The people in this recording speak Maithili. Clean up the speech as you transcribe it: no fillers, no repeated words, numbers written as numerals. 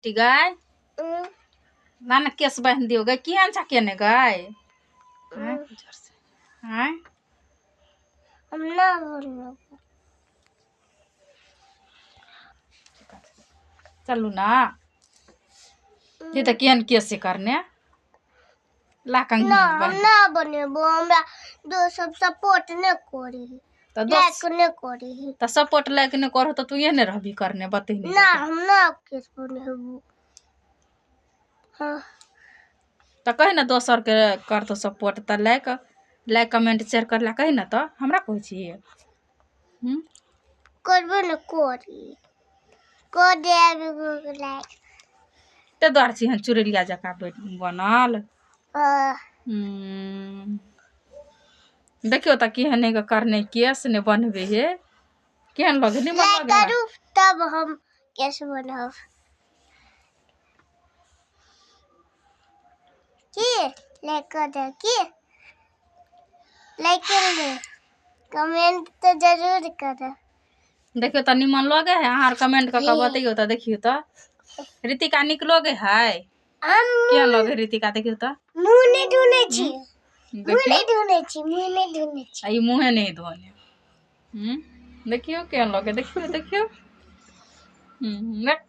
ठीक है ना ना केस बान्हि दियौ गै, केहन छ केने गै? आँय, जोर से। आँय? हम ना बोलबो। चलू ना। ई तऽ केहन केस छै करने ला कंघी। ना, हम बान्हि ना बनेबो, हमरा दोस्त सब सपोर्ट नहि करी। तऽ लाइक दोस्त नहि करी। तऽ सपोर्ट लाइक नहि करहो तऽ तू एहने रहबी करने बतैने? ना, हम ना केस बनेबो। हाँ। तऽ कही ने दोसरके करतौ सपोर्ट तऽ लाइक लाइक कमेंट शेयर करला कही ने। तऽ हमरा कहै छियै? हूँ। करबो ने करी, कर देब लाइक। ताहि दुआरे छी हन चुड़ैलिया जकाँ बनल। हाँ। हूँ। देखियौ तऽ केहन हे करने केस ने बनबे हे, केहन लगे? निमन लाइक लगे है? करू तब हम केस बनाब। की लाइक कर दे, की लाइक कर दे, कमेंट तऽ जरूर कर। देखियौ तऽ निमन लगे है? अहाँ आर कमेंट कऽ कऽ बतैयौ तऽ। देखियौ तऽ रितिका नीक लगे है? हम केहन लगे रितिका, देखियौ तऽ। मुँह नहि धोने छी, मुँह देखियौ। नहि धोने छी, मुँह नहि धोने छी। आ ई मुँहे नहि धोने। हूँ, देखियौ केहन लगे, देखियौ देखियौ। हूँ, देख।